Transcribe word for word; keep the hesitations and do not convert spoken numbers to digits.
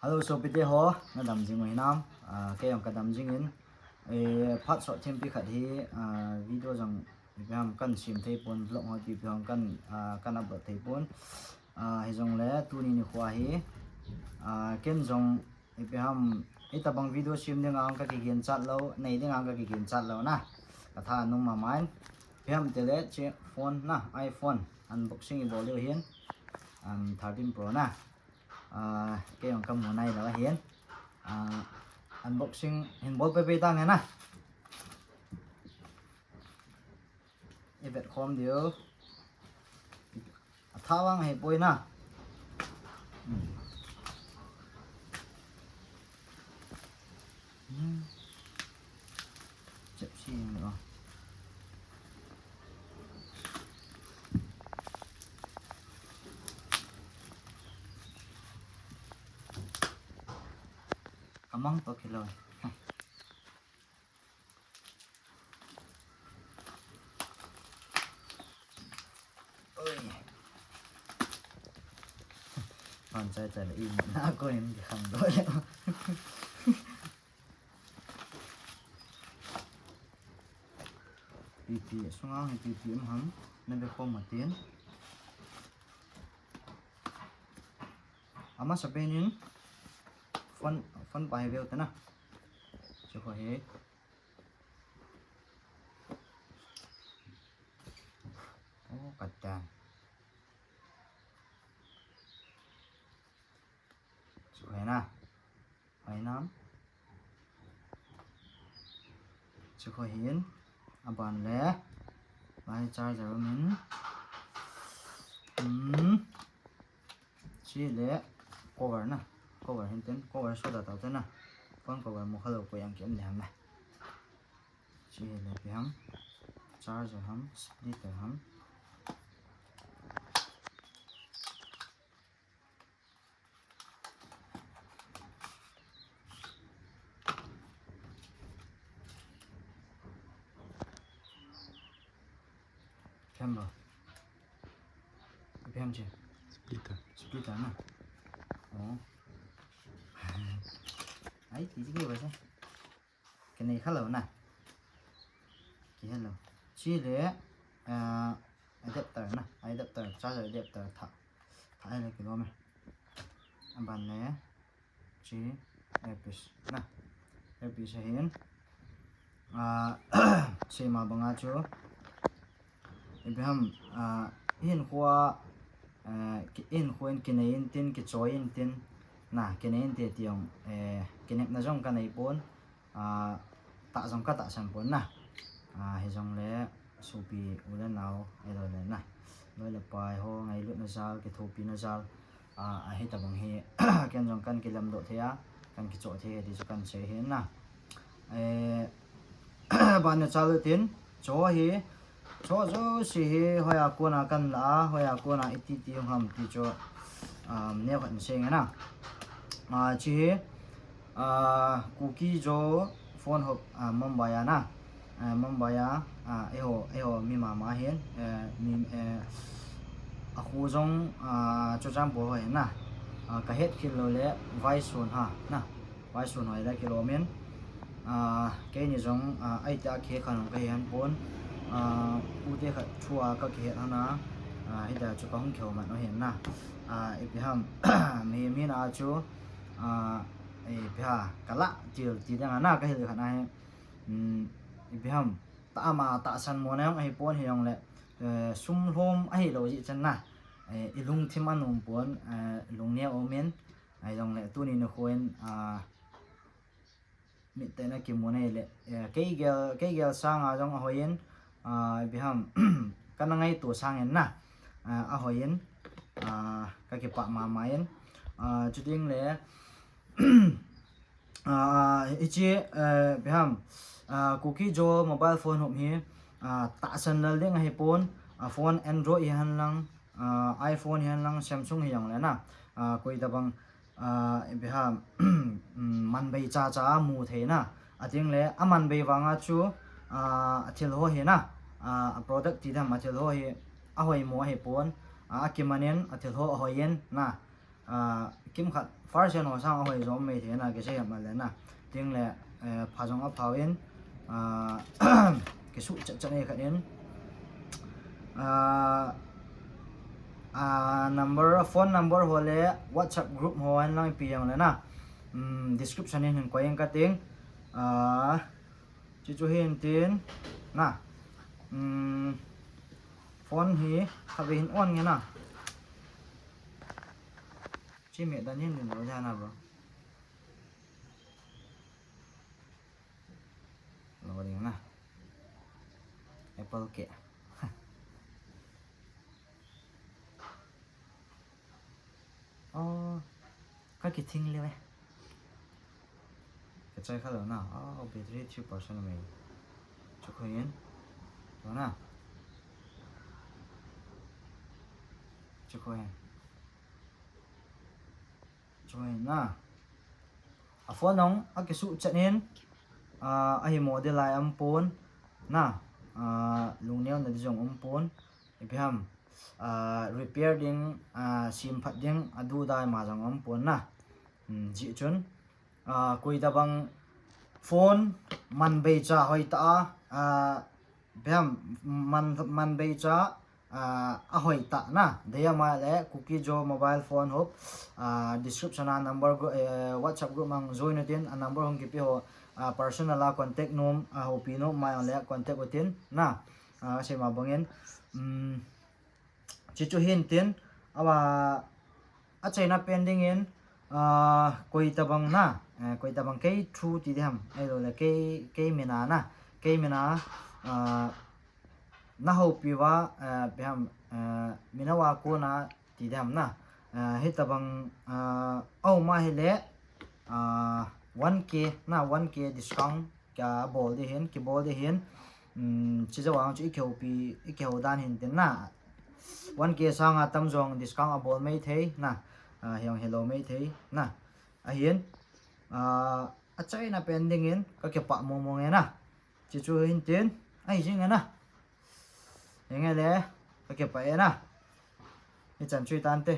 Hello, sopite ho, nadam jing u hinam? Ah, kei jong kadam jing in. Eh, phat sot thempi khat hi, ah, video jong ipi ham kan sem thei pon, vlog ho ipi ham kan, ah, kan upload thei pon. Ah, hijongle tuni nikho hi, ah, ken jong ipi ham, itabang video sem ding ang kakigen chat lou, nei ding ang kakigen chat lou na. Katha nung mamain. Ipi ham tile che phone na, iPhone unboxing ibol diu hin. Um, thirteen Pro na. Ah, kei jong kamu nailou ahin. Ah, unboxing hin bol pehpeh tange na. Ivet khom diu. Atha vang ahipoi na. Hmm. Hmm. Chep si ni o. Kamang to kilo. Oi. Hon chai chai le i na ko in ki khang do le. Ipi sunga ipi ipi um ham na be khom matin. Amasapen in phone, phone pa hi veu tana. Chu kho hi. Oh, katan. Chu kho hi na. Hai nam. Chu kho hin. Aban le. Lai charger min. Hmm. Chule cover na. Cover hin ten. Cover so da tau ten na. Phone cover mo khalou ko yang kem le ham na. Chule ipi ham. Charger ham. Splitter ham. Ipi ham bo? Ipi ham che? Splitter. Splitter na? Oh. Ai, ti ti ke ba che? Kei nei khalou na. Kei helou. Chule, ah, adapter na. Adapter, charger adapter tha. Tha ai le kilou me. Aban le. Chi earpiece na. Earpiece ahin. Ah, sema banga chu. Ipi ham, ah, ihinkhoa, ah, ki-, ihinkhoa in kinei intin, kichoi intin. Na, kinei inte ti jong, eh, kinepna jong kanei pon. Ah, tah jong katahsan pon na. Ah, hijongle sopi u le nao, ahilou le na. Loi le pai ho, ngailutna jal, kithopina jal. Ah, ahi tabang hi, ken jong kan kilemdoh thei a, kan kichoh thei ti chu kan sei ahi na. Eh, ban na chal tin, cho hi, cho jouse hi, hoiya kona kan la a, hoiya kona iti ti hung ham ti chu, um, neo khat sei nge na. Ah, chi hi, ah, Kuki Zo phone hop, ah, Mumbai a na. Ah, Mumbai a, ah, eiho, eiho mi mama hin, eh, mi, eh, akhu jong, ah, Churachandpur ho hin na. Ah, kahet khel lou le, Vaisun ha, na. Vaisun ho le kilom in. Ah, keini jong, ah, ahi tia kihe kha nung kahi han pon. Ah, ute khat thua kakihet hana. Ah, hita chu kahung kihou man u hin na. Ah, ipi ham, mi, mi na chu, ah, ipi ha, kala til ti ding a na kahil khat na hi. Hmm, ipi ham, ta ama tahsan mo na jong ahi pon hijongle, eh, sum lhom ahilou jeh chan na, eh, ilungthim anom pon, eh, lungneo um in, ahijongle tuni nikho in, ah, mit tah in akimu na hile, eh, kei gel, kei gel sanga jong ahoi in, ah, ipi ham, kana ngaito sangin na, ah, ahoi in, ah, kakipah mama in, ah, chuting le, Ah, hiche, eh, ipi ham, ah, Kuki Zo mobile phone hop hi, ah, tahsan lal ding ahi pon, ah, phone Android hi hen lang, ah, iPhone hi hen lang, Samsung hi jong le na, ah, koi tabang, ah, ipi ham, um, manbei cha cha a mu thei na, ating le, amanbei vanga chu, ah, athil ho hi na, ah, a product ti dam athil ho hi, ahoi mo ahi pon, ah, akiman in athil ho ahoi in na, Ah, kimkhat first hand ho sang ahoi jo mai thei na, kisei ham le na. Tin le, eh, pha jong apha in, ah, kisuh chat chat nei khat in. Ah, ah, number, phone number ho le WhatsApp group ho hin lang ipi jong le na. Um, description in hin koi ing kating. Ah, chuchu hin tin na. Um, phone hi khatvei hin on nge na. Chi me dan hin din lo ja na bro. Lo ding na. Apple ke. Oh, ka kithing le ve. Ka chai kha lo na. Oh, battery three percent mai. Chu kho yin. Lo na. Chu kho yin. Chu yin na. A phone nong a kisuh chat in, ah, ahi model lai am pon na, ah, lungneo na di jong um pon. Ipi ham, ah, repair ding, ah, sim phat ding, a du dai ma jong um pon na. Hmm, ji chun, ah, koi tabang phone man bei cha hoi ta a, ah, Bem, man, man bei cha, ah, ahoi ta na. Dei ama le, Kuki Jo mobile phone hop, ah, description a number gru-, eh, WhatsApp group mang join utin, a number hung kipe ho, ah, personal a contact nom, ah, hopi nom mai le contact utin na. Ah, sei ma bangin, um, Chuchu hin tin, awa, a chaina pen dingin, ah, koi tabang na, eh, koi tabang kei thu ti diham, ahilou le kei, kei mina na, kei mina, ah, na hopi uva, eh, biham, eh, mina wa ko na ti diham na, eh, hitabang, ah, auma hile, ah, one K na, one K discount, Ka bol di hin, kibol di hin. Um, chi jawang chu i kihoupi, i kihou dan hin tin na. One K sanga tam jong discount a bol mai thei na. Ah, hiang hello mai thei na. Ahin. Ah, a chaina pen dingin ka kipah mong mong e na. Chi chu hin tin. Ahi jing e na. Henge le, ka kipah e na. Ni chan chui tante.